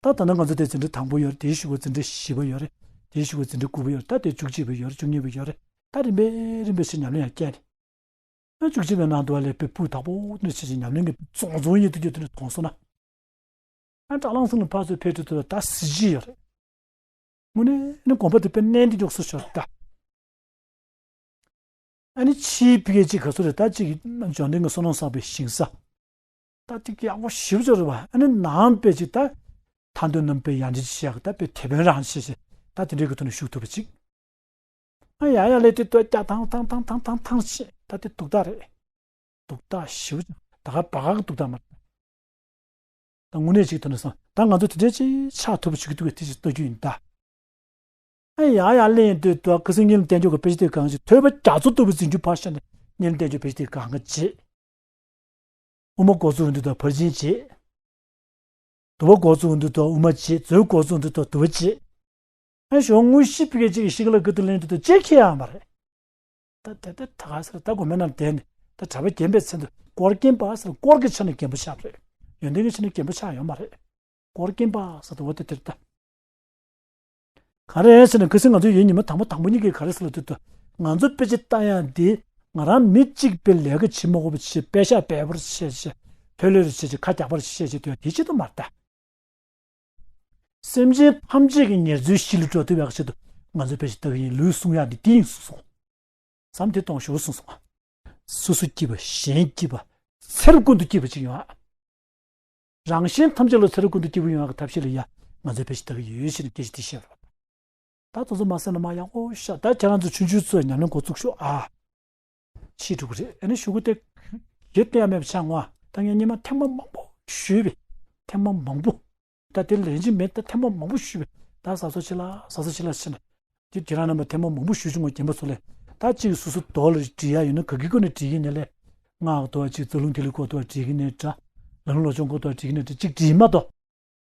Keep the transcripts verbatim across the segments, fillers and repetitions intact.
ད་ད་ནི་ང་ཚོ་དེ་འཛིན་གྲྭ་དང་པོ་ཡོད་རེད། དེའི་གཞུག་གུ་འཛིན་གྲྭ་བཞི་པ་ཡོད་རེད། དེའི་གཞུག་གུ་འཛིན་གྲྭ་དགུ་པ་ཡོད་རེད། ད་དེ་བཅུ་གཅིག་པ་ཡོད་རེད། བཅུ་གཉིས་པ་ཡོད་རེད། ད་རིམ་པས་རིམ་པས་བྱས་ཉམས་ལེན་ཡང་བསྐྱལ་ནས། ཨ་བཅུ་གཅིག་པའི་ནང་དུ་བ་ལས་པའི་སྤུས་དག་པོ་འདི་བྱས་བྱས་ཉམས་ལེན་གྱི་རྫོང་རྫོང་ཡིན་དུ་རྒྱུ་དེ་འདྲ་མཐོང་སོང་ན། ཨ་བཀྲ་ལམ་སེང་ལ་ཕར་ཚུར་ཕེབས་དུས་དུ་ད་གཟི་བརྗིད་ཡོད་རེད། དངོས་གནས་ནི་དགོན་པ་དེ་དཔེ་གནད་འདི་མགྱོགས་སུ་ཤོར་ད། ཨ་ནི་ཕྱིའི་ཕ་གི་གཅིག་ག་ཚོད་རེད། ད་གཅིག་གི་འབྱོར་ལྡན་གྱི་བསོད་ནམས་བསགས་པའི་ཞིང་ས། ད་ཅིག་ཡག་པོ་ཞེ་པོ་ཅིག་རེད་བ། ཨ་ནི་ནང་པའི་ཅིག་ད་ཐར་འདོད་རྣམ་པའི་ཡར་འདྲེན་ཅིག་བྱེད་ཡག་གི་ད་དཔེ་དེད་དཔོན་རང་བྱེད་བྱེད་ད་དེ་འདྲའི་གི་ཐོག་ནས་ཞུགས་ཐུབ་པ་ཅིག་ཨ་ཡ་ཡ་ལས་དེ་ལྟོས་ཀྱག་ཐང་ཐང་ཐང་ཐང་ཐང་ཐང་བྱེད་ད་དེ་སྡུག་ཐག་རེད། སྡུག་ཐག་ཞེ་པོ་ཅིག་ད་ག་བ་ག་གི་སྡུག་ཐག་མ་རེད། ད་དངོས་གནས་ཅིག་ཐོག་ནས་སོང་ད་ང་ཚོ་དེ་འདྲའི་ཅིག་ཆགས་ཐུབ་པ་ཞིག་གི་འདུག་གས་དེ་ཅིག་ལྟ་རྒྱུ་ཡིན་ད། ཨ་ཡ་ཡ་ལེན་དུས་དུ་ཁ་སང་ཉིན་བསྟན་འགྱུར་གྱི་དཔེ་ཆ་དེ་གང་ཞིག་ཐོས་པ་རྒྱ་མཚོ་ལྟ་བུ་འཛིན་རྒྱུ་ཕར་བཞག་ནས་ཉིན་བསྟན་འགྱུར་དཔེ་ཆ་དེ་གང་ག་བྱེད། དབུ་མ་འགོ་བཙུགས་འདི་དང་ཕར་ཕྱིན་བྱེད། དུ་བ་འགོ་བཙུགས་འདི་དང་དབུ་མ་བྱེད། མཛོད་འགོ་བཙུགས་འདི་དང་དུ་བ་བྱེད། ཨ་ཞོ་དངོས་གཞི་ཕ་གི་གཅིག་གི་ཤི་ཁ་ལ་ཀི་ཏུ་ལེན་འདི་དང་ཅེ་ཁེ་ཡང་མ་རེད། ད་དེ་ད་ད་ག་ཟེར་ད་དགོན་པའི་ནང་བསྡད་ནས་ད་གྲྭ་པ་རྒན་པའི་མཚན་དུ་སྐོར་རྒན་པ་ཟེར་སྐོར་གྱི་ཆ་ནས་རྒན་པོ་ཆགས་རེད། ཡོན་ཏན་གྱི་ཆ་ནས་རྒན་པོ་ཆགས་ཡོད་མ་རེད། སྐོར་རྒན་པ་ཟེར་དུ་འོ་དེ་དེར་ད། ག་རེ་ཟེར་ན་ཁ་སང་ང་ཚོ་ཡིན་ཉི་མ་དང་པོ་དང་པོ་གཉིས་ཀྱིས་ག་རེ་ཟེར་ལ་དུས་དུ་ང་ཚོ་དཔེ་ཆ་ལྟ་ཡག་འདི་ང་རང་མི་གཅིག་པའི་ལས་ཀ་བྱེད་མ་དགོས་པ་བྱེད། པེ་ཤག་འབེལ་པོར་བྱེད་བྱེད། ཕེ་ལོས་རེ་བྱེད་བྱེད། ཁ་རྒྱག་པར་བྱེད་བྱེད་དུས་དེ་ཆེད་དུ་མ་ལྟ། སེམས་ཅན་ཐམས་ཅད་ཀྱི་ཉེར་འཚོའི་གཞི་ལ་འགྲོ་ཐུབ་ཡག་ཆེད་དུ་ང་ཚོ་དཔེ་ཆ་ལྟ་གི་ཡིན། ལུས་སྲུང་ཡག་འདི་དེ་ཡིན་གསུངས་སོང་། བསམ་དེ་གཏོང་ཞུ་གསུངས་སོང་། སོ་སོ་སྐྱིད་པ་གཞན་སྐྱིད་པ་ཚེ་རབས་ཀུན་ཏུ་སྐྱིད་པ་ཅིག་ཡོང་ཨ། རང་གཞན་ཐམས་ཅད་ལ་ཚེ་རབས་ཀུན་ཏུ་སྐྱིད་པ་ཡོང་བའི་ཐབས་ཤེས་ལ་ཡ་ང་ཚོས་དཔེ་ཆ་ལྟ་གི་ཡོད་ཞེས་ནས་སྐད་ཆ་དེ་བཤད་པ་རེད། ད་དེ་ཚོ་མ་སེམས་ལ་མ་ཡག་པོ་བཞག་ད་ཁྱེད་རང་ཚོ་ཆུང་ཆུང་ཚོས་ཉམས་ལེན་འགོ་བཙུགས་ཤོག་ཨ། ཕྱིས་འགྲོ་གི་རེད། ཨ་ནི་ཞུ་གུ་དེ་གེ་བསྟན་ཡ་མེད་པ་ཆགས་འོང་ཨ། ད་ངས་སྙན་མ་ཐེངས་མ་མང་པོ་ཞུས་པས་ཐེངས་མ་མང་པོ། ད་དེ་ལན་གཅིག་མེད་ད་ཐེངས་མ་མང་པོ་ཞུས་པས་ད་ཟ་སོ་ཆེ་ལ་ཟ་སོ་ཆེ་ལ་ཕྱིན་ན། དེ་ཁྱེད་རང་རྣམ་པ་ཐེངས་མ་མང་པོ་ཞུས་བྱུང་བ་རྒན་པ་ཚོ་ལས་ད་གཅིག་སོ་སོ་རྡོ་ལ་བྲིས་ཡ་ཡོད་ན་ག་གི་སྒོ་ནས་བྲིས་ཀྱི་ཡིན་ན་ལས། སྔགས་དོ་བ་གཅིག་རྩ་རླུང་ཐིག་ལེ་སྐོར་དོ་བ་བྲིས་ཀྱི་ནས་འདྲ། ལམ་ལོ་ཆུང་སྐོར་དོ་བ་བྲིས་ཀྱི་ནས་འདྲ་གཅིག་བྲིས་མ་གཏོགས།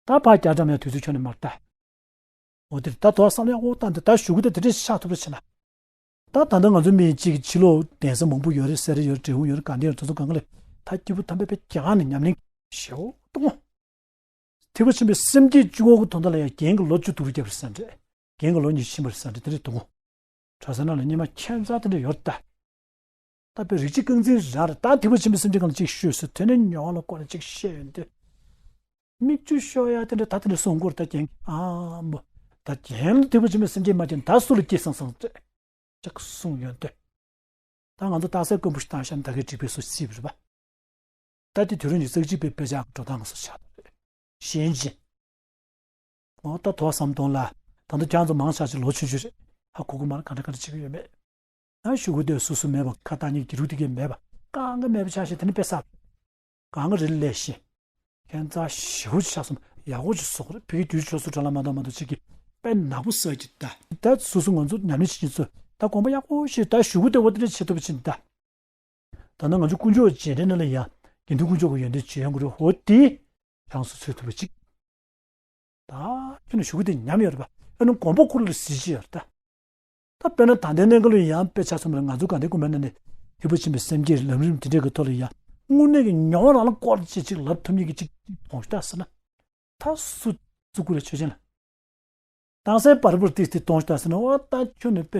ད་ཕར་རྒྱ་གྲམ་ཡ་དུས་ཚོད་ཁྱོན་ནས་མ་རེད་ད། འོ་དེ་ད་དོ་བ་བསམ་ཡག་འོ་ད་འདི་ད་ཞུ་གི་ད་དེ་འདྲས་ཤག་ཐུབ་རེ་བྱེད་ན། ད་ད་ལྟ་ང་ཚོ་མི་གཅིག་ཕྱི་ལོགས་གདན་ས་མང་པོ་ཡོད་རེད། སེ་ར་ཡོད་རེད། འབྲས་སྤུངས་ཡོད་རེད། དགའ་ལྡན་ཡོད་རེད། དེ་ཚོ་གང་ག་ལས་ད་སྐྱིད་པོ་ཐམས་པས་པའི་རྒྱ་གར་ནས་ཉམས་ལེན་ཞེ་པོ་གཏོང་། ཐེག་པ་ཆེན་པོའི་སེམས་བསྐྱེད་བཅུ་དགུ་གི་དོན་དག་ལ་ཡང་རྒན་གྱི་ལོ་བཅུ་དྲུག་རྒྱབ་རེད་ཟེར་འདྲ། རྒན་གྱི་ལོ་ཉི་ཤུ་ཕྱིན་པ་རེད་ཟེར་འདྲ་དེ་འདྲས་འདུག་གོ་གྲྭ་ས་ནང་ལ་སྙན་མ་ཁྱད་མཚར་དེ་འདྲ་ཡོད་རེད་ད། ད་དཔེ་རིགས་གཅིག་རྐང་འཛིན་རང་རེད་ད། ཐེག་པ་ཆེན་པོའི་སེམས་བསྐྱེད་སྒང་ལ་གཅིག་ཤོད་ཟེར་དེ་ནས་མྱོང་བ་ལ་སྐོར་ནས་གཅིག་བཤད་ཡོད་འདི། མིག་ཆུ་ཤོར་ཡ་དེ་འདྲ་ད་དེ་འདྲ་གསུང་གོ་རེད་ད། རྒན་ཨ་མོ། ད་རྒན་ལ་ཐེག་པ་ཆེན་པོའི་སེམས་བསྐྱེད་མ་བྱས་ན་ད་སུ་ལ་སྐྱེས་སང་སང་ཅེས་ཅིག་གསུངས་ཡོད་འདི། ད་ང་ཚོ་རྟགས་གསལ་དཀོན་པོ་ཞིག་བཏང་ཤག་ད་གའི་སྒྲིག་པའི་སོ་སྲིད་པ་རེད་པ། ད་དེ་དུས་རང་གི་ཙག་ཅིག་པའི་དཔེ་ཆ་འགྲོ་སྟངས་སོ་ཆགས་པ་རེད། གཞན་ཅི། འོ་ད་དོ་བསམ་གཏོང་ལ། ད་ལྟ་ཁྱེད་ཚོ་མང་ཆ་ཞིག་ལོ་ཆུང་ཆུང་རེད། ཧ་གོ་གི་མ་རེད། ག་འདྲ་ག་འདྲ་བྱེད་ཀྱི་ཡོད་མེད། ཨ་ཞུ་གུ་དེ་སུ་སུ་མེད་པ་ཁ་བཏགས་གཉིས་ཀྱི་རུ་དེ་གས་མེད་པ་གང་ག་མེད་པ་ཆ་ཞིག་དེ་ནི་དཔེ་གསར། གང་ག་རེ་ལས་ཤེས། ཁྱད་མཚར་ཞེ་པོ་ཅིག་ཆགས་སོང་། ཡག་པོ་ཅིག་བཟོ་གི་རེད། ཕ་གི་དུས་ཆོས་སུ་དྲ་ལ་མ་གཏོགས་མ་གཏོགས་ཅིག་གི་དཔེ་ནག་པོ་ཟེར་གྱི་ད། ད་སུ་སུ་ང་ཚོ་ཉམས་ལེན་བྱེད་ཀྱི་ཚོ་ད་དགོངས་པ་ཡག་པོ་ཞིག་ད་ཞུ་གུ་དེ་འོ་དེ་འདྲ་བྱེད་ཐུབ་པ་ཅིག་ད། ད་ནང་ང་ཚོ་དཀོན་མཆོག་རྗེས་དྲན་ནང་ལ་ཡང་དགེ་འདུན་དཀོན་མཆོག་གི་ཡོན་ཏན་ཅིག་ཡོང་གི་རེད། འོ་དེ་ཡང་སུ་འཚོལ་ཐུབ་པ་ཅིག་ད་ཁྱོད་ནི་ཞུ་གུ་དེ་ཉམས་ཡོད་རེད་པ། ཨ་ནི་དགོངས་པ་ཁོ་རང་ལ་གཟི་བརྗིད་ཡོད་རེད་ད། ད་དཔེར་ན་ད་ལྟའི་གནས་སྐབས་ལ་ཡང་དཔེ་ཆ་ཚང་མ་ལ་ང་ཚོ་དགའ་ལྡན་དགོན་པའི་ནང་ནས་ཐེག་པ་ཆེན་པོའི་སེམས་བསྐྱེད་ལམ་རིམ་དེ་འདྲའི་གི་ཐོག་ལ་ཡང་དངོས་གནས་ཀྱི་མྱོང་རང་ལ་སྐོར་ཅིག་ཅིག་ལབ་ཐུབ་མཁན་གྱི་ཅིག་མཐོང་ཤག་ཟེར་ན། ད་སུ་བཙུགས་དགོས་རེད་ཆོས་ཅན་ལ། དྭངས་གསལ་བར་པོར་ཏིག་ཏིག་གཏོང་ཤག་ཟེར་ན། འོ་ད་ཁྱོད་ནི་དཔེ་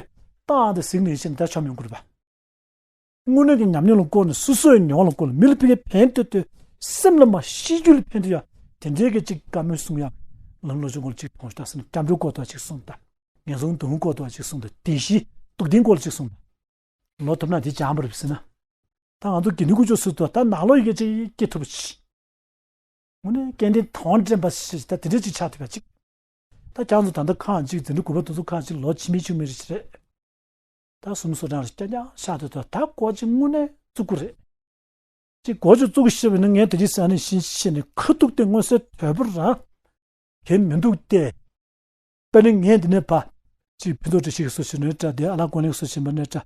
རྟགས་དེ་གཟིགས་ནས་ཕྱིན་ད་ཆོམ་ཡོང་གི་རེད་པ། དངོས་གནས་ཀྱི་ཉམས་མྱོང་ལ་བཀོལ་ནས་སོ་སོའི་མྱོང་བ་ལ་བཀོལ་ནས་མི་ལ་ཕ་གིའི་ཕན་ཐོགས་ཏེ་སེམས་ལ་མ་ཤེས་རྒྱུད་ལ་ཕན་ཐོགས་ཡ་དེ་འདྲའི་གི་ཅིག་བཀའ་མོལ་གསུང་ཡ་ལམ་ལོ་ཆུང་སྐོར་ཅིག་མཐོང་ཤག་ཟེར་ན། སྐྱབས་འགྲོའི་སྐོར་དུ་ཅིག་གསུངས་ད། ངན་སོང་སྡུག་བསྔལ་སྐོར་དུ་ཅིག་གསུངས་ད། བདེན་བཞི་སྡུག་བདེན་སྐོར་ཅིག་གསུངས་ད། ལོ་ཐོབ་ན་དེ་སྦྱངས་པ་རེད་ཟེར་ན། ད་ང་ཚོ་དགེ་འདུན་དཀོན་མཆོག་ཚོས་ད་ད་ནང་ལོགས་ཡི་གེ་ཅིག་སྐྱེ་ཐུབ་པ་ཅིག་དངོས་གནས་སྐལ་ལྡན་དང་དྲན་པ་ཞིག་ད་དེ་འདྲ་ཅིག་ཆགས་ཐུབ་པ་ཅིག་ད་ཁྱེད་ཚོ་ད་ལྟ་ཁག་ཅིག་འཛིན་གྲྭ་དགུ་པ་དེ་ཚོ་ཁག་ཅིག་ལོ་ཕྱི་མའི་ཆུང་མའི་རིགས་རེད། ད་གསུམ་སོ་གྲངས་རེ་རྐྱང་རྐྱང་ཤག་ཏུ་ད་ད་སྒོ་ཅིག་དངོས་གནས་བཙུགས་དགོས་རེད། ཅིག་སྒོ་ཅིག་བཙུགས་ཤེས་པ་ནི་ངས་དེ་ཅིག་ས་ནས་ཤེས་ཤེས་ནས་ཁ་ཐུག་དེ་མངོན་གསལ་དོད་པོ་རང་གལ་མི་འདུག་སྟེ། དཔེར་ན་ངས་འདི་ནས་ཕ་ཅིག་ཕུན་ཚོགས་བཀྲ་ཤིས་ཀྱི་སུ་ཞིག་ནས་འདྲ་དེ་ཨ་ལགས་ཀུན་གླེང་སུ་ཞིག་མ་ནས་འདྲ་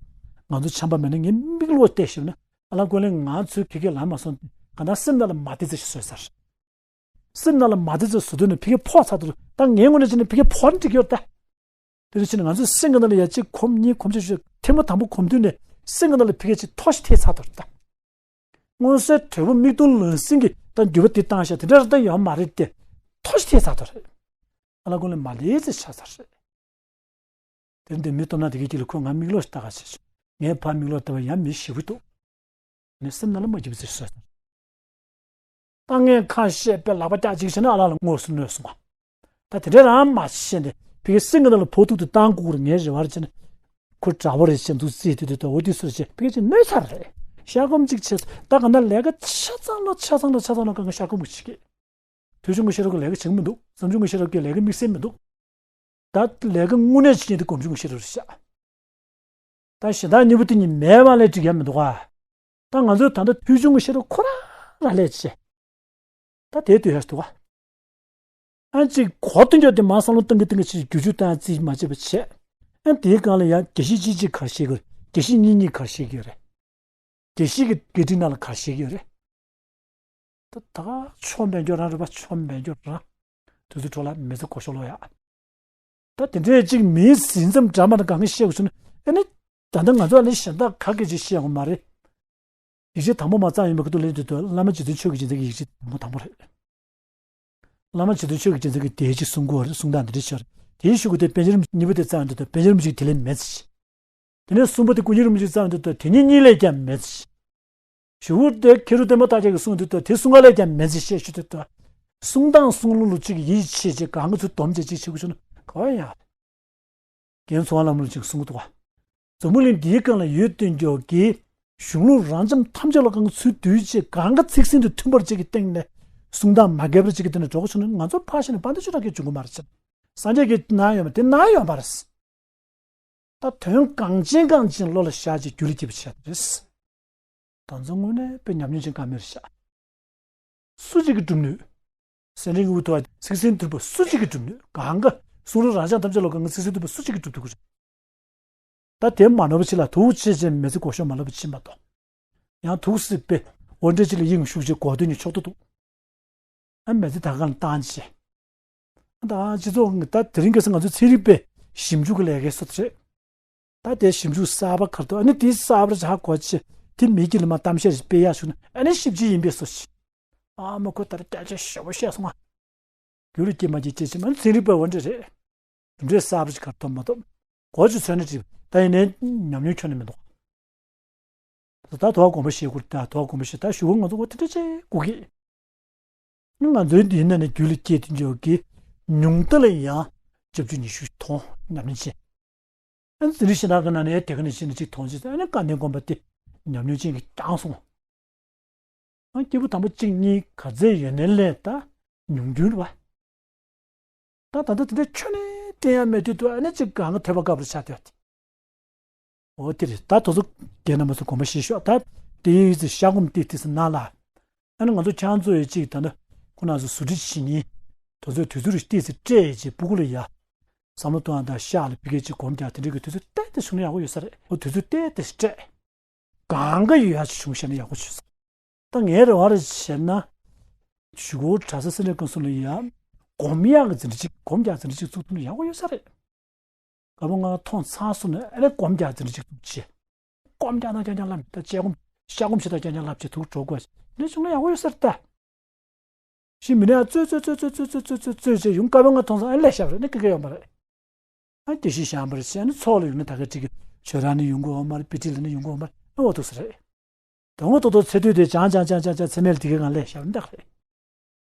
ང་ཚོ་ཆམ་པ་མེད་ན་ངས་མིག་ལོག་བལྟས་ཤེས་ན་ཨ་ལགས་ཀུན་གླེང་ང་ཚོའི་གི་གེ་ལ་མ་སོང་ག་ན་སེམས་ནང་ལ་མ་བདེ་ཚེ་ཞིག་བཟོས་ཚར། སེམས་ནང་ལ་མ་བདེ་ཚེ་བཟོ་དུས་ནས་ཕ་གི་ཕོག་ཚར་དུས་ད་ངའི་ངོས་ནས་བྱས་ན་ཕ་གི་ཕོག་འགྲིག་ཡོད་ད། དེ་འདྲ་བྱས་ན་ང་ཚོའི་སེམས་ཀྱི་ནང་ལ་ཡ་གཅིག་གོམས་གཉིས་གོམས་གཅིག་ཞུ་ཐེངས་མ་དང་པོ་གོམས་དུས་ནས་སེམས་ཀྱི་ནང་ལ་ཕ་གི་གཅིག་ཐོ་ཞིག་ཐེབས་ཚར་དུས་ད། མངོན་གསལ་དོད་པོ་མིག་མཐོང་ལག་ཟིན་གྱི་ད་འགྱུར་བ་དེ་བཏང་ཤག་དེ་འདྲ་རེད་ད་ཡོད་མ་རེད་དེ། ཐོ་ཞིག་ཐེབས་ཚར་དོ་རེད། ཨ་ལ་ཁོ་ལ་མ་ལེ་ཚེ་ཆགས་ཚར་རེད། དེ་འདི་མི་སྟོབས་ན་དེ་གའི་དཀྱིལ་ལ་ཁོ་ང་མིག་ལོག་ལྟ་ག་བྱེད་བྱུང་། ངས་ཕར་མིག་ལོག་ལྟ་བ་ཡང་མི་ཞེ་པོ་འདུག་ངས་སེམས་ནང་ལ་མ་འཇིགས་པ་ཟེར་སོང་། ད་ངས་ཁ་བཤད་པའི་ལག་པ་ཀྱག་ཅིག་བྱས་ན་ཨ་ལ་ལ་དངོས་སུ་གནོད་སོང་བ། ད་དེ་འདྲ་རང་མ་བཤད་ནས་ཕ་གི་སེམས་ཀྱི་ནང་ལ་ཕོག་ཐུག་ཏུ་བཏང་དགོས་ཀྱི་རེད། ངའི་རེ་བ་རེད་བྱས་ན། ཁོ་དགྲ་བོ་རེད་བྱས་འདུག་རྩིས་དུས་དུས་ད་འོ་དུས་སུ་རེད་བྱས་ཕ་གི་ཅིག་གནོད་ཚར་རེད། ཤ་སྐོམ་ཅིག་བྱས་ད་ག་ན་ལས་ཀ་ཆ་ཚང་ལ་ཆ་ཚང་ལ་ཆ་ཚང་ལ་གང་ག་ཤ་སྐོམ་གྱི་བྱེད་ཀྱི། ཐོས་བྱུང་གི་ཤེས་རབ་ཀྱི་ལས་ཀ་བྱེད་ཀྱི་མི་འདུག་བྱམས་བྱུང་གི་ཤེས་རབ་ཀྱི་ལས་ཀ་དམིགས་བསལ་མི་འདུག་ད་ལས་ཀ་དངོས་གནས་བྱེད་ཀྱི་དེ་སྒོམ་བྱུང་གི་ཤེས་རབ་རེད་ཤག་ད་གཞན་དག་གཉིས་པོ་དེ་གཉིས་མེད་པ་ལས་འགྲིག་ཡ་མི་འདུག་ག་ད་ང་ཚོས་ད་ལྟ་ཐོས་བྱུང་གི་ཤེས་རབ་ཁོ་རང་རང་ལས་བྱེད། ད་དེ་ལྟོས་ཡ་འདུག་ག་ཨ་གཅིག་གོ་སྟོན་རྒྱུ་དེ་མ་བསམ་བློ་གཏང་གི་གཏང་གི་ཆེད་བསྒྱུར་བཅོས་བཏང་རྩིས་མ་བྱས་པ་བྱས། ཨ་དེའི་སྒང་ལ་ཡང་དགེ་བཤེས་གཅིག་གཅིག་ག་རེ་བཤད་ཀྱི་ཡོད་རེད། དགེ་བཤེས་གཉིས་གཉིས་ག་རེ་བཤད་ཀྱི་ཡོད་རེད། དགེ་བཤེས་ཀྱི་དགེ་སྒྲིག་ནང་ལ་ག་རེ་བཤད་ཀྱི་ཡོད་རེད། ད་ད་ཆོ་མེད་རྒྱུ་རང་རེད་པ། ཆོ་མེད་རྒྱུ་རང་། དུས་ཚོད་འཕྲོ་བརླག་མི་ཚེ་གོ་ཤོར་ལོ་ཡ། ད་དེ་འདྲས་གཅིག་མིའི་ཟིན་མཚམས་འདྲ་མ་འདྲ་གང་ག་བཤད་དགོས་བྱུང་ན་ཨ་ནི། ད་ལྟ་ང་ཚོ་ཨ་ནི་གཞན་དག་ག་གེ་ཅིག་བཤད་དགོས་མ་རེད། ཡིག་ཆ་དང་པོ་མ་བརྩམས་ཡིན་པ་གི་དུ་ལེན་དུས་དུ་བླ་མ་རྗེ་བཙུན་ཆོས་ཀྱི་རྗེས་འཛིན་གྱི་ཡིག་ཆ་དང་པོ་དང་པོ་རེད། བླ་མ་རྗེ་བཙུན་ཆོས་ཀྱི་རྗེས་འཛིན་གྱི་དེའི་གཅིག་གསུང་གི་ཡོད་རེད། གསུང་སྟངས་འདི་འདྲས་ཤར། དེའི་གཞུག་གུ་དེ་པཎ་ཆེན་རིན་པོ་ཆེ་གཉིས་པ་དེ་བརྩམས་ཡོང་དུས་དུ་པཎ་ཆེན་རིན་པོ་ཆེ་གིས་དེ་ལས་མེད་ཟེར། དེ་ནས་གསུམ་པ་དེ་སྐུ་ཉིད་རིན་པོ་ཆེ་བརྩམས་དུས་དེ་ཉིད་གཉིས་ལས་ཀྱང་མེད་ཟེར། ཞུ་བོ་དེ་ཁེ་རུ་ལྡན་མ་བརྟག་དཔྱད་ཀྱིས་གསུངས་དུས་དེ་གསུམ་ཀ་ལས་ཀྱང་མེད་ཟེར་བཤད་ཞུ་དུས་དེ། གསུང་སྟངས་གསུང་ལུགས་ལ་གཅིག་ཡིད་ཆེས་བྱེད་གང་ག་ཚུར་སྡོམ་བྱེད་ཅིག་བྱེད་དགོས་བྱུང་ན་ག་བ་ཡང་། རྒན་ཚོ་བ་ལམ་ལུགས་ཅིག་གསུང་གི་འདུག་ག་འཛམ་བུ་གླིང་འདིའི་སྒང་ལ་ཡོད་དོན་འགྱོ་གི། གཞུང་ལུགས་རབ་འབྱམས་ཐམས་ཅད་ལ་གང་ག་ཚུར་བསྡུས་བྱེད་གང་ག་ཚིག་ཟིན་དུ་མཐུན་པར་བྱེད་ཀྱི་སྟེང་ནས་གསུང་སྟངས་མ་འགལ་བར་བྱེད་ཀྱི་སྟེང་ནས་འགྲོ་དགོས་བྱུང་ན་ང་ཚོ་ཕར་ཞིག་ནས་དཔལ་ལྡན་ཆོས་གྲགས་ཀྱིས་འབྱུང་གི་མ་རེད་ཟེར། སངས་རྒྱས་ཀྱིས་གནང་ཡོད་མ་དེ་གནང་ཡོད་མ་རེད། ད་དོན་གང་ཅན་གང་ཅན་བློ་ལ་བཞག་ཅིག་རྒྱུད་ལ་སྐྱེས་པ་བྱས་པ་རེད། ད་ཚོ་དངོས་གནས་དཔེ་ཉམས་མྱོང་ཅན་དཀའ་མོ་རེད་ཤག་སུ་གཅིག་གིས་སྒྲུབ་ནུས། སེམས་ཅན་གྱི་དབུ་ཐོག་ཚིག་ཟིན་ཐུབ་པ་སུ་གཅིག་གིས་སྒྲུབ་ནུས། གང་ག་གསུང་རབ་རབ་འབྱམས་ཐམས་ཅད་ལ་གང་ག་ཚིག་ཟིན་ཐུབ་པ་སུ་གཅིག་གིས་སྒྲུབ་ཐུབ་ཀྱི་རེད། ད་དེ་མ་ནོར་བ་ཅིག་ལ་ཐུགས་རྗེ་ཆེ་མི་ཚེ་གོ་ཤོག་མ་ལབ་པ་ཕྱིན་མ་གཏོགས། ཡང་ཐུགས་སྲིད་པའི་འོ་འདྲ་ཅིག་ལ་དབྱིངས་ཞུགས་བྱས་གོ་དོན་ཉིད་ཕྱོགས་མཐུན་འདུག་ཨ་མི་ཚེ་ད་ག་ལ་བཏང་བྱས། ད་སྤྱི་ཚོགས་ད་དེ་རིང་ཁ་སང་ང་ཚོའི་ཚན་རིག་པས་ཞིབ་འཇུག་གི་ལས་ཀའི་སྲོལ་དེ་རེད། ད་དེ་ཞིབ་འཇུག་གསར་པ་གར་ཐུབ་ཨ་ནི་དེའི་གསར་པར་ཧ་གོ་ཆེ་དེ་མི་སྒེར་ལ་མ་གཏམ་བཤད་ཞིག་སྤེལ་ཡག་བྱུང་ན་ཨ་ནི་ཞིབ་ཕྲ་ཡིན་པའི་སྲོལ་ཞིག་ཨ་མ་ཁོ་ད་རེ་སྐད་ཆ་ཞེ་པོ་བཤད་སོང་ང་། རྒྱུ་ལ་སྐྱེས་མ་སྐྱེས་སྐྱེས་ཆེ་མ་ནི་ཚན་རིག་པ་འོ་འདྲ་རེད། གྲུབ་འབྲས་གསར་པ་ཞིག་གར་ཐུབ་མ་ཐུབ། གོ་ཆུ་ཚོད་ནི་འགྲིག་ད་ཡིན་ནའི་ཉམས་མྱོང་ཁྱོན་ནས་མི་འདུག་ད་དོ་དགོངས་པ་བཞེས་དགོས་ད་དོ་དགོངས་པ་བཞེས་ད་ཞུ་བ་ང་ཚོ་འོ་དེ་འདྲ་བྱེད་དགོས་ཀྱི། ང་ཚོའི་འདི་ཡིན་ན་ནི་རྒྱུད་ལ་སྐྱེས་དུས་འཇོག་གི་ཉུང་མཐའ་ལ་ཡང་བཅུ་བཅུ་ཉི་ཤུ་མཐོང་ཉམས་ལེན་བྱེད། ཨ་ནི་ཟིན་རིག་ཤེས་ནག་གི་ནང་ནས་དེ་ག་ནས་ཤེས་ནས་གཅིག་མཐོང་ཅིག་ཨ་ནི་བཀའ་གདན་དགོན་པ་དེ་ཉམས་མྱོང་ཅན་གྱིས་བསྐྱངས་སོང་། ཨ་སྐྱེས་བུ་དམ་པ་གཅིག་གཉིས་ག་ཚད་ཡོད་ནའི་ལས་ད་ཉུང་རྒྱུན་རེད་པ། ད་ད་ལྟ་དེ་འདྲ་ཁྱོན་ནས་བསྟན་ཡ་མེད་དུས་དུ་ཨ་ནི་གཅིག་གང་ག་ཐོས་པ་དཀའ་བར་ཆགས་བསྡད་པ་དེ། འོ་དེ་རེད་ད་དོ་ཚོ་རྒན་རྣམ་པ་ཚོ་དགོངས་པ་བཞེས་ཤོག་ད་དེ་ཡི་ཚེ་ཤ་སྐོམ་ཏིག་ཏིག་སེ་ན་ལ། ཨ་ནི་ང་ཚོ་ཁྱང་ཚོ་ཡི་གཅིག་ད་ནི་ཁོ་ན་ཚོ་ཟུར་ཁྲིད་བྱེད་ཉིན། དོ་ཚོ་དུས་ཚོད་རེ་ཏིག་སེ་སྤྲད་ཡི་གཅིག་སྤུ་གུ་ལ་ཡ། བསམ་བློ་གཏོང་ཡ་དང་ཤག་ལ་ཕི་གེ་གཅིག་སྒོམ་རྒྱག་དེ་འདྲའི་གི་དུས་ཚོད་ཏིག་ཏིག་བྱུང་ན་ཡག་པོ་ཡོད་ས་རེད་འོ་དུས་ཚོད་ཏིག་ཏིག་སྤྲད། གང་ག་ཡོད་ཡ་ཅིག་བྱུང་ཤེས་ན་ཡག་པོ་བྱོས་ས། ད་ངའི་རེ་བ་རེ་བྱས་ན། གཞུག་གུ་གྲྭ་ས་སེ་འབྲས་དགོན་སོགས་ལ་ཡ། སྒོམ་ཡག་གི་འཛིན་གྲྭ་གཅིག་སྒོམ་རྒྱག་འཛིན་གྲྭ་གཅིག་བཙུགས་ཐུབ་ན་ཡག་པོ་ཡོད་ས་རེད། བཀའ་པོད་ལྔ་མཐོང་ཚར་སོང་ན་ཨ་ནི་སྒོམ་རྒྱག་འཛིན་གྲྭ་གཅིག་བཙུགས་བྱས། སྒོམ་རྒྱག་ན་རྐྱང་རྐྱང་ལབ་ད་དཔྱད་སྒོམ་ཤ་སྒོམ་བྱེད་ད་རྐྱང་རྐྱང་ལབ་བྱས་ཐུགས་སྤྲོ་དགོས་ནས་བྱུང་ན་ཡག་པོ་ཡོད་ས་རེད་ད། ཞིག་མི་ནས་ཨ་རྩོད་རྩོད་རྩོད་རྩོད་རྩོད་རྩོད་རྩོད་བྱས་ཡོང་བཀའ་པོད་ལྔ་མཐོང་ཚར་ཨ་ནི་ལས་ཤ་བ་རེད་ནི་ཀི་ཀི་ཡོང་པ་རེད། ཨ་དེ་བཞིན་བཞག་པར་བྱས་ནས་ཚོགས་ལ་ཡོང་ན་ད་ག་ཅིག་གི་ཆོས་ར་ནི་ཡོང་གི་འོ་མར་པི་ཏི་ལ་ནི་ཡོང་གི་འོ་མར་ཨ་འོ་ཐུག་ས་རེད། དོན་ངོ་ཐོག་ཐོག་ཚེ་དུས་དེ་ཅང་ཅང་ཅང་ཅང་ཅང་ཚེ་མེད་ལ་དེ་གའི་ངང་ལས་ཞབས་འདེགས་རེད།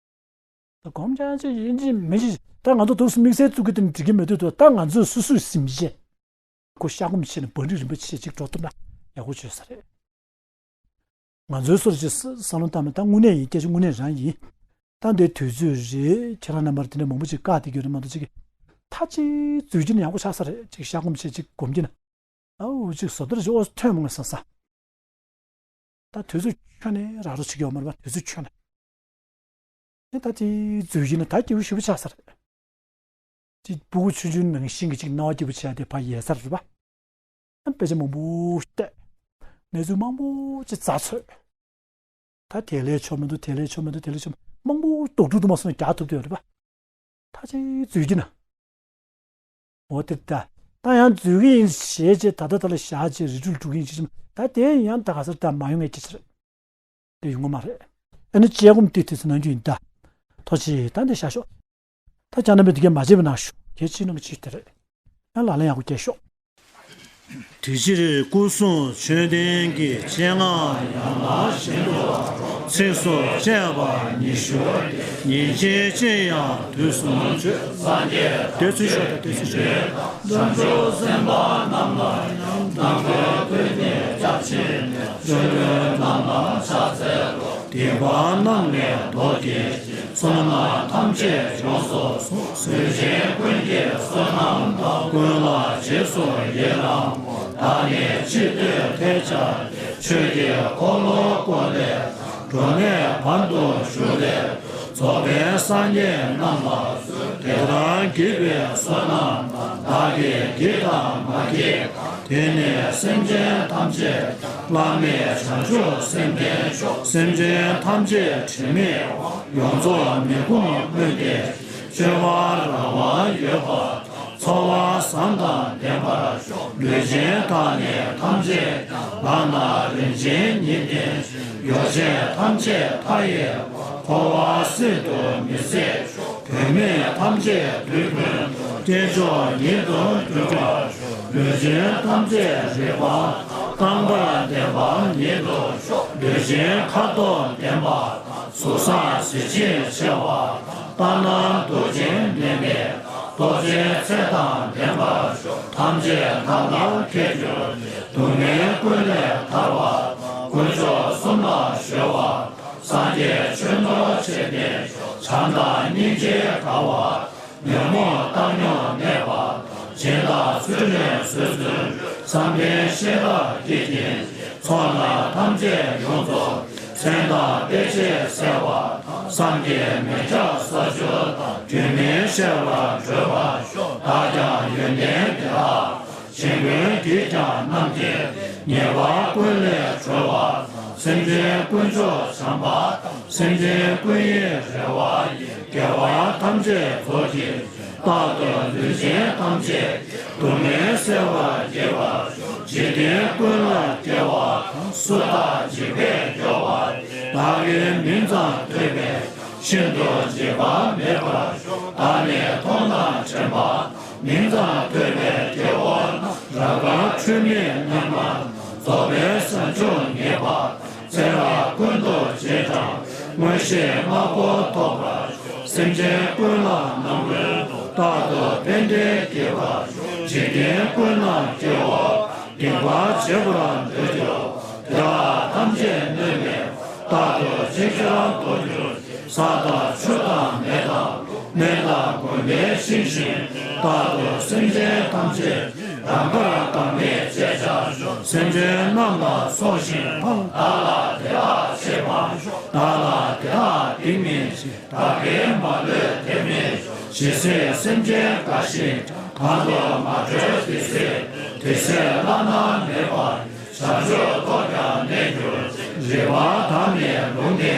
ད་སྒོམ་ཅང་ཅང་ཡིན་གཅིག་མིན་གཅིག་ད་ང་ཚོ་དུས་སུ་དམིགས་བསལ་བཙུགས་ཀྱི་དེ་འགྲིག་གི་མི་འདུག་ད་ང་ཚོས་སོ་སོས་ཟིན་བྱས། ཁོ་ཤ་སྒོམ་བྱས་ནས་བང་སྒྲིག་རིམ་པ་བྱས་ཅིག་འགྲོ་ཐུབ་ན་ཡག་པོ་བྱོས་ས་རེད། ང་ཚོའི་སོར་གྱི་བསམ་བློ་བཏང་མི་ད་དངོས་གནས་ཡིན་སྐད་ཆ་དངོས་གནས་རང་ཡིན། ད་འདིའི་དུས་ཚོད་རེད་ཁྱེད་རང་རྣམ་པར་དེ་འདྲ་མང་པོ་ཅིག་བཀག་བསྡད་ཀྱི་ཡོད་རེད་མ་གཏོགས་ཅིག་གི། ད་ཅིག་འཛུལ་རྒྱུ་ནི་ཡག་པོ་ཆགས་ས་རེད་ཅིག་ཤ་སྒོམ་བྱས་ཅིག་སྒོམ་རྒྱུ་ན། ཨའུ་ཅིག་བཟོ་ལྟར་ཅིག་ཨོ་ཐོན་མང་ས་ས། ད་དུས་ཚོད་ཁྱོན་ནས་རག་རོགས་བྱེད་ཀྱི་ཡོད་མ་རེད་པ་དུས་ཚོད་ཁྱོན་ནས། ཨེ་ད་དེ་འཛུལ་གྱི་ན་ད་སྐྱིད་པོ་ཞེ་པོ་ཆགས་ས་རེད། ཅིག་སྤུ་གུ་ཆུང་ཆུང་ནང་བཞིན་གྱི་ཅིག་སྣང་བ་སྐྱིད་པོ་བྱས་ཏེ་ཕ་ཡལ་ས་རེད་པ། ཨ་དཔེ་ཆ་མང་པོ་བལྟས། གནས་ཚུལ་མང་པོ་ཅིག་རྩ་ཚོད། ད་དེ་ལས་ཆོག་མི་འདུག་དེ་ལས་ཆོག་མི་འདུག་དེ་ལས་ཆོག་མི་འདུག་མང་པོ་རྡོག་ཕྲུག་དུ་མ་སོང་ན་རྒྱག་ཐུབ་བསྡད་ཡོད་རེད་པ། ད་ཅིག་འཛུལ་གྱི་ན། འོ་དེ་ད། ད་ཡང་འཛུལ་གྱི་ཡིན་ཞེས་བྱས་ད་ལྟ་ད་ལ་བཞག་བྱས་རི་ཁྲོད་འགྲོ་གི་ཡིན་ཞེས་བྱས་ད་དེ་ཡང་ད་ག་སར་ད་མ་ཡོང་ངེས་ཀྱི་ཕྱིར། དེ་ཡོང་གི་མ་རེད། ཨ་ནི་དཔྱད་སྒོམ་དེ་དུས་སུ་གནང་རྒྱུ་ཡིན་ད། ཐོག་ཆེ་ད་འདི་བཞག་ཤོག་ད་ཅག་རྣམ་པས་དེ་གས་མ་བརྗེད་པ་གནང་ཤོག་གལ་ཆེ་ནོ་མི་ཆེ་དེ་རེད། ཡང་ལག་ལེན་ཡག་པོ་རྒྱག་ཤོག་དེ་ཕྱིར་སྐུ་གསུང་མཆོད་རྟེན་གྱི་སྤྱན་སྔར་ཡང་དག་བཞིན་དུ་ཚིགས་སུ་བཅད་པ་ཉི་ཤུ་སྟེ། ཉིན་ཕྱེད་ཅིག་ཡང་དུས་གསུམ་མཆོད། སངས་རྒྱས་དེ་ཚུལ་ཤོག་དང་དེ་ཚུལ་ཤོག་བྱང་ཆུབ་སེམས་དཔའ་རྣམས་ལ་ཡང་། ནམ་མཁའི་མཐའ་ནས་སྐྱབས་མཆི་མེད། འབྱུང་པོ་རྣམས་ལ་ཕྱག་འཚལ་ལོ། སྡིག་པ་རྣམས་ལས་ལྡོག་སྟེ། བསོད་ནམས་ཐམས་ཅད་ཡོངས་སུ་བཟུང་། ལུས་ཅན་ཀུན་གྱི་བསོད་ནམས་དང་། ཀུན་ལ་རྗེས་སུ་ཡི་རང་ངོ་། བདག་ནི་ཅི་འདོད་ཐལ་སྦྱར་ཏེ། ཆོས་ཀྱི་འཁོར་ལོ་བསྐོར་ལས། འགྲོ་ལས་ཕར་དུ་བཞུགས་ལས། རྫོགས་པའི་སངས་རྒྱས་རྣམས་ལ། དེ་ལྟར་བགྱིས་པའི་བསོད་ནམས་དང་། བདག་གིས་བགྱིས་དང་མ་བགྱིས། དེ་ནི་སེམས་ཅན་ཐམས་ཅད་ཀྱང་། བླ་མེད་བྱང་ཆུབ་སེམས་ལྡན་ཤོག་སེམས་ཅན་ཐམས་ཅད་དྲི་མེད་པ། ཡོངས་རྫོགས་མི་ཁོམ་སྨོན་འདུན་ཅན། སྤྱོད་པར་རང་དབང་ཡོད་པ་དང་། འཚོ་བ་བཟང་དང་ལྡན་པར་ཤོག་ལུས་ཅན་དག་ནི་ཐམས་ཅད་ཀྱང་། ལག་ན་རིན་ཆེན་ཉི་ལྡན་བཞིན། ཡོ་བྱད་ཐམས་ཅད་མཐའ་ཡས་པ། འཁོར་བ་སྲིད་དུ་མི་ཟད་ཤོག་བུད་མེད་ཐམས་ཅད་དུས་ཀུན་ཏུ། སྐྱེས་མཆོག་ཉིད་དུ་འགྱུར་བར་ཤོག་ལུས་ཅན་ཐམས་ཅད་རིག་པ་དང་། རྐང་པར་ལྡན་པ་ཉིད་དུ་ཤོག་ལུས་ཅན་ཁ་དོག་ལྡན་པ་དང་། གཟུགས་བཟང་གཟི་བརྗིད་ཆེ་བ་དང་། ལྟ་ན་སྡུག་ཅིང་ནད་མེད་པ། ལྟོ་ཆས་ཚད་དང་ལྡན་པར་ཤོག་ཐམས་ཅད་མཐའ་དག་ཁྱད་གྱུར་ཅིང་། སྡུག་བསྔལ་ཀུན་ལས་ཐར་བ་དང་། དཀོན་མཆོག་གསུམ་ལ་གཞོལ་བ་དང་། སངས་རྒྱས་ཆོས་ནོར་ཆེ་ལྡན་ཤོག་བྱམས་དང་སྙིང་རྗེ་དགའ་བ་དང་། ཉོན་མོངས་བཏང་སྙོམས་གནས་པ་དང་། སྦྱིན་བདག་ཚུལ་ཁྲིམས་བཟོད་བརྩོན་ཤོག་བསམ་གཏན་ཤེས་རབ་ཀྱི་རྒྱན་ཅན། ཚོགས་རྣམས་ཐམས་ཅད་ཡོངས་རྫོགས་ཀྱི། མཚན་དང་དཔེ་བྱད་གསལ་བ་དང་། བསམ་གྱིས་མི་ཁྱབ་ས་བཅུ་དང་། རྒྱུན་མི་ཆད་པར་གྲོལ་བར་ཤོག་བདག་ཀྱང་ཡོན་ཏན་དེ་དག་ཅན། གཞན་ཀུན་གྱིས་ཀྱང་རྣམ་བསྐྱེད་དེ། ཉེས་པ་ཀུན་ལས་གྲོལ་བ་དང་། སེམས་ཅན་དཀོན་མཆོག་བྱམས་པ་དང་། སེམས་ཅན་ཀུན་ཡིད་རེ་བ་ཡིས། དགེ་བ་ཐམས་ཅད་རྫོགས་བགྱིད་ཅིང་། རྟག་ཏུ་ལུས་ཅན་ཐམས་ཅད་ཀྱི། སྡུག་བསྔལ་སེལ་བར་བགྱིད་པར་ཤོག་འཇིག་རྟེན་ཀུན་ལ་སྐྱེ་བ་དང་། སུ་དག་འཇིགས་པས་སྐྱོ་བ་དེ། བདག་གི་མིང་ཙམ་ཐོས་པས། ཤིན་ཏུ་འཇིགས་པ་མེད་པར་ཤོག་བདག་ནི་མཐོང་དང་དྲན་པ་དང་། མིང་ཙམ་ཐོས་པའི་སྐྱེ་བོ་རྣམས། རབ་དཀར་འཁྲུལ་མེད་མཉམ་པ་དང་། རྫོགས་པའི་བྱང་ཆུབ་ངེས་པ་དང་། ཚེ་རབས་ཀུན་ཏུ་རྗེས་འབྲང་། མངོན་ཤེས་ལྔ་པོ་ཐོབ་པར་ཤོག་སེམས་ཅན་ཀུན་ལ་ནམ་ཀུན་ཏུ། རྟག་ཏུ་ཕན་བདེ་བགྱིད་པར་ཤོག་འཇིག་རྟེན་ཀུན་ན་སྐྱེ་བོ་སྡིག་པ་བྱེད་པར་འདོད་ཀྱང་། དེ་དག་ཐམས་ཅད་གནོད་མེད་པར། རྟག་ཏུ་ཅིག་ཅར་ལྡོག་གྱུར་ཅིག་ས་དང་ཆུ་དང་མེ་དང་རླུང་། སྨན་དང་གོམས་པས་ཤིང་བཞིན། རྟག་ཏུ་སེམས་ཅན་ཐམས་ཅད་རང་དགར་དག་མེད་བྱེད་བྱར་ཤོག་སེམས་ཅན་རྣམས་ལ་སོགས་ཤིང་ཕངས། བདག་ལ་དེ་དག་བྱེད་པར་ཤོག་བདག་ལ་དེ་དག་སྡིག་མི་བྱེད། བདག་གིས་མ་ལུས་དེ་མི་འཇོམས། ཇི་སྲིད་སེམས་ཅན་འགའ་ཞིག་ཀྱང་། གང་དུ་མ་གྲོལ་དེ་སྲིད་དུ། དེ་སྲིད་བླ་ན་མེད་པ་ཡི། བྱང་ཆུབ་ཐོབ་ཀྱང་གནས་གྱུར་ཅིག་རིག་པ་དང་ནི་ལུང་བསྟན་ཏེ།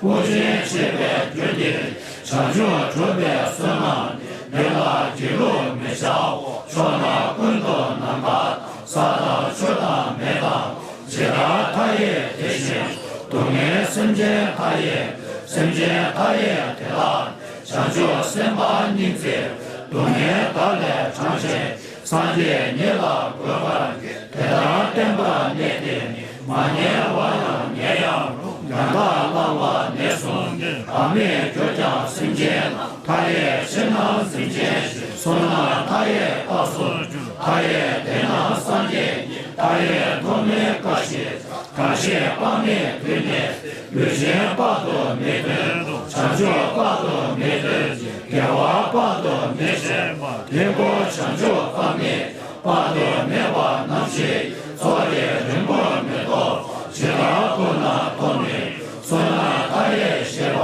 དབུགས་འབྱིན་བྱེད་པའི་རྒྱུ་འདི་ནི། བྱང་ཆུབ་སྒྲུབ་པའི་བསོད་ནམས་ནི། འདི་ལ་སྒྱིད་ལུག་མི་བྱའོ། ཕྱོགས་རྣམས་ཀུན་ཏུ་ནམ་མཁའ་དང་། ས་དང་ཆུ་དང་མེ་དང་རླུང་། ཇི་ལྟར་མཐའ་ཡས་དེ་བཞིན་དུ། སྡུག་བསྔལ་སེམས་ཅན་མཐའ་ཡས་པའི། སེམས་ཅན་མཐའ་ཡས་དེ་དག་ནི། བྱང་ཆུབ་སེམས་དཔའ་སྙིང་བརྩེ་བས། སྡུག་བསྔལ་བདག་ལས་གྲོལ་བྱེད་ཅིང་། སངས་རྒྱས་ཉིད་ལ་འགོད་པར་བགྱི། དེ་ལྟར་བསྟན་པ་གནས་འདི་ནི། མ་ཉལ་བར་ཡང་ཉལ་ཡང་རུང་། ཡང་དག་བླང་བ་ནས་བཟུང་སྟེ། བག་མེད་གྱུར་ཀྱང་སེམས་ཅན་རྣམས། མཐའ་ཡས་ཕྱིར་ན་གཟིམ་ཅན་ཞིག་བསོད་ནམས་མཐའ་ཡས་རྟག་ཏུ་འབྱུང་། མཐའ་ཡས་དེ་རྣམས་སངས་རྒྱས་ཉིད། མཐའ་ཡས་ཐོགས་མེད་སྐར་ཞིག་ཀྱང་། གང་ཞིག་དཔག་མེད་དུས་གནས་ཏེ། ལུས་ཅན་དཔག་ཏུ་མེད་དོན་དུ། བྱང་ཆུབ་དཔག་ཏུ་མེད་དོན་ཅན། དགེ་བ་དཔག་ཏུ་མེད་བྱེད་པ། དེ་ཀོ་བྱང་ཆུབ་དཔག་མེད་དཔག་ཏུ་མེད་པ་རྣམས་ཀྱི། ཚོགས་ཀྱི་རིང་པོར་མི་ཐོགས་པ། ཇི་ལྟར་བསྐུལ་ན་ཐོགས་ནུས་པའི། བསོད་ནམས་མཐའ་ཡས་བཞེས་པ་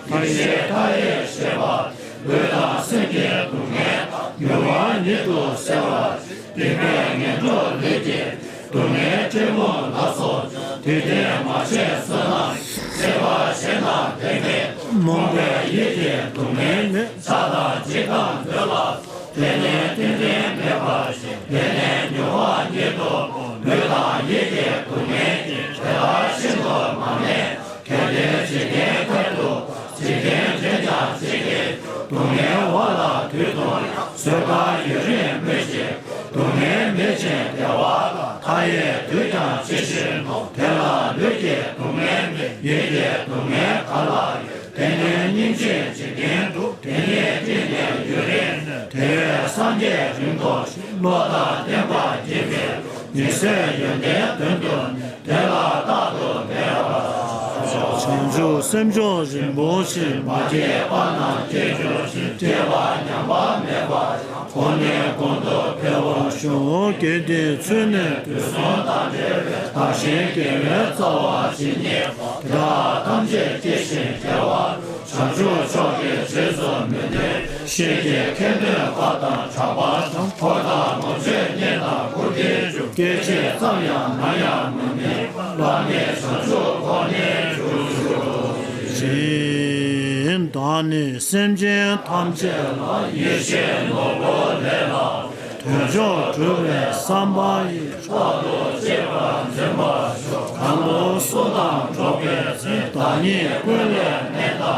དང་། ཡེ་ཤེས་མཐའ་ཡས་བཞེས་པ་སྟེ། ལུས་དང་སེམས་ཀྱི་སྡུག་བསྔལ་དང་། མྱུར་བ་ཉིད་དུ་སེལ་བར་བྱེད། སྡིག་པའི་ངན་འགྲོ་ལུས་ཀྱི་སྡུག་བསྔལ་བཀྲེས་སྐོམ་ལ་སོགས་པ། དེ་དེ་མ་བྱས་བསོད་ནམས་ཀྱིས། ཚེ་བ་གཞན་དང་ལྡན་པའི་རྨོངས་པའི་ཡིད་ཀྱི་སྡུག་བསྔལ་ནི། བྱ་དང་འཇིག་དང་འདོད་ལ་སོགས། དེ་ནས་ཏན་ཏན་མེད་པར་ཞིག་དེ་ནས་མྱུར་བ་ཉིད་དུ། ལུས་དང་ཡིད་ཀྱི་སྡུག་བསྔལ་གྱིས། དེ་ལྟར་ཤིན་ཏུ་མ་དམན་པ། གལ་ཏེ་འཇིག་རྟེན་ཐད་དུ་འཇིག་རྟེན་དྲན་ཀྱང་ཅི་སྐྱེ་འགྱུར། སྡུག་བསྔལ་ བ་ལ་དུས་དང་ཡང་། བཟོད་པ་ཡུན་རིང་སྨོས་ཅི། སྡུག་བསྔལ་མེད་ཅིང་བདེ་བ་དང་། མཐའ་ཡས་དུས་ཀྱང་ཇི་བཞིན་དུ། དེ་ལ་ལུས་ཀྱི་སྡུག་བསྔལ་མེད། ཡིད་ཀྱི་སྡུག་བསྔལ་ག་ལ་ཡོད། དེ་ནི་སྙིང་རྗེ་འཇིག་རྟེན་དུ། དེ་ཉིད་སྐྱེས་ནས་ཡུན་རིང་གནས། དེ་བས་སངས་རྒྱས་རིང་དུ་ཞིག་བློ་དང་ལྡན་པ་སྐྱེས་པའི་ལུགས། མི་བཟོད་ཡོན་ཏན་དོན་དུ་གནས། དེ་ལ་རྟག་ཏུ་འབད་པར་བྱ། བྱང་ཆུབ་སེམས་མཆོག་རིན་པོ་ཆེ། མ་སྐྱེས་པ་རྣམས་སྐྱེ་གྱུར་ཅིང་། སྐྱེས་པ་ཉམས་པ་མེད་པ་ཡང་། གོང་ནས་གོང་དུ་འཕེལ་བར་ཤོག་དགེ་འདུན་ཚུལ་གནས་དུས་གསུམ་དང་འབྲེལ་བའི་བདག་གཞན་དགེ་བའི་རྩ་བ་ཇི་སྙེད་པ། དེ་དག་ཐམས་ཅད་སྐྱེ་ཞིང་རྒྱས་པ། བྱང་ཆུབ་མཆོག་གི་རྗེས་སུ་མི་ནུས། ཤེས་ཀྱི་ཁེངས་དོན་བཀའ་དང་གྲགས་པ་དང་། འཁོར་དང་ལོངས་སྤྱོད་བརྙེས་དང་བཀུར་སྟིའི་མཆོག་སྐད་ཅིག་ཙམ་ཡང་ནམ་ཡང་མི་ནུས། བླ་མེད་བྱང་ཆུབ་འཁོར་ནི་འཇུག་གྱུར་ཅིག་བདག་ནི་སེམས་ཅན་ཐམས་ཅད་ལ། ཡེ་ཤེས་ནོར་བུ་ལས་ལྷག་པའི། དོན་མཆོག་སྒྲུབ་པའི་བསམ་པ་ཡིས། མཆོག་ཏུ་གཅེས་པར་འཛིན་པར་ཤོག་གང་དུ་སུ་དང་འགྲོགས་པའི་ཚེ། བདག་ཉིད་ཀུན་ལས་གནས་དག་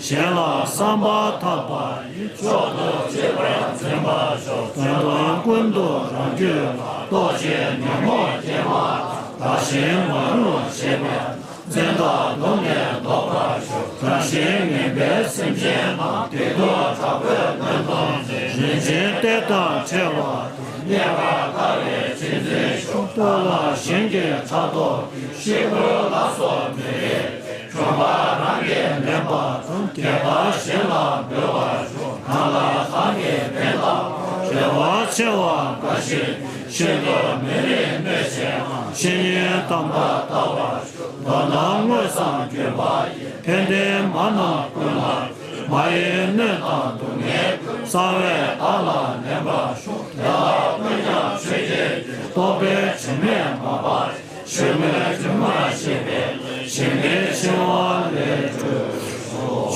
ཅིང་། གཞན་ལ་བསམ་པ་ཐག་པ་ཡིས། མཆོག་ཏུ་གཅེས་པར་འཛིན་པར་ཤོག་དོན་དམ་ཀུན་ཏུ་རང་རྒྱུད་ལ། རྟོག་བཅས་ཉོན་མོངས་སྐྱེས་པ་དང་། བདག་གཞན་མ་རུངས་བྱེད་པའི་ནང་། འཛིན་དང་སྡུག་བསྔལ་བཟློག་པར་ཤོག་རང་གཞན་ངན་པའི་སེམས་ཅན་རྣམས། བདེ་སྡུག་དྲག་པོས་མནར་གཏོང་ཚེ། རིན་ཆེན་གཏེར་དང་ཕྲད་པ་དང་། རྙེད་པར་དཀའ་བའི་གཅེས་འཛིན་ཤོག་ལྟོ་ལ་ཞིང་གི་ཕྲག་དོག་གིས། ཤི་དགོས་ལ་སོགས་མི་རིགས་པའི། གྱོང་པ་རང་གིས་ལེན་པ་དང་། དགེ་བ་གཞན་ལ་འབུལ་བར་ཤོག་གང་ལ་གང་གིས་ཕན་བཏགས་པ། རེ་བ་ཆེ་བ་དགའ་བཞིན་དུ། ཤིན་ཏུ་མི་རིགས་གནོད་བྱེད་དང་། བཤེས་གཉེན་དམ་པ་ལྟ་བར་ཤོག་མདོར་ན་དངོས་སམ་བརྒྱུད་པ་ཡིས། ཕན་བདེའི་མ་རྣམས་ཀུན་ལ་སྤྲོད། མ་ཡིན་གནོད་དང་སྡུག་བསྔལ་ཀུན། རྩ་བས་བདག་ལ་ལེན་པར་ཤོག་དེ་དག་ཀུན་ཀྱང་ཆོས་ཀྱི་རྒྱུ། རྟོག་པའི་དྲི་མས་མ་སྦགས་ཤིང་། གཞོན་ནུའི་སྒྱུ་མར་ཤེས་པས་གཞན་ཕན་འཆིང་བ་ལས་གྲོལ་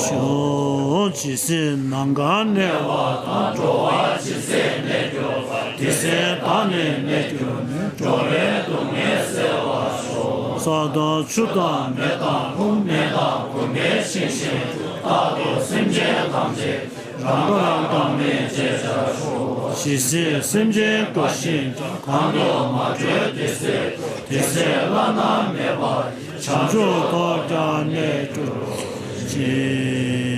ཤོག་ཇི་སྲིད་ནམ་མཁའ་གནས་པ་དང་། འགྲོ་བ་ཇི་སྲིད་གནས་གྱུར་པ། དེ་སྲིད་བདག་ནི་གནས་གྱུར་ནས། འགྲོ་བའི་སྡུག་བསྔལ་སེལ་བར་ཤོག་ས་དང་ཆུ་དང་མེ་དང་རླུང་། སྨན་དང་བུམ་པའི་ཤིང་བཞིན་དུ། རྟག་ཏུ་སེམས་ཅན་ཐམས་ཅད་རང་དགར་དགའ་མིན་བྱེད་བྱར་ཤོག་ཇི་སྲིད་སེམས་ཅན་དགའ་ཞིང་ཀྱང་། གང་དུ་མ་གྲོལ་དེ་སྲིད་དུ། དེ་སྲིད་བླ་ན་མེད་པ་ཡི། བྱང་ཆུབ་ཐོབ་ཀྱང་གནས་གྱུར་ཅིག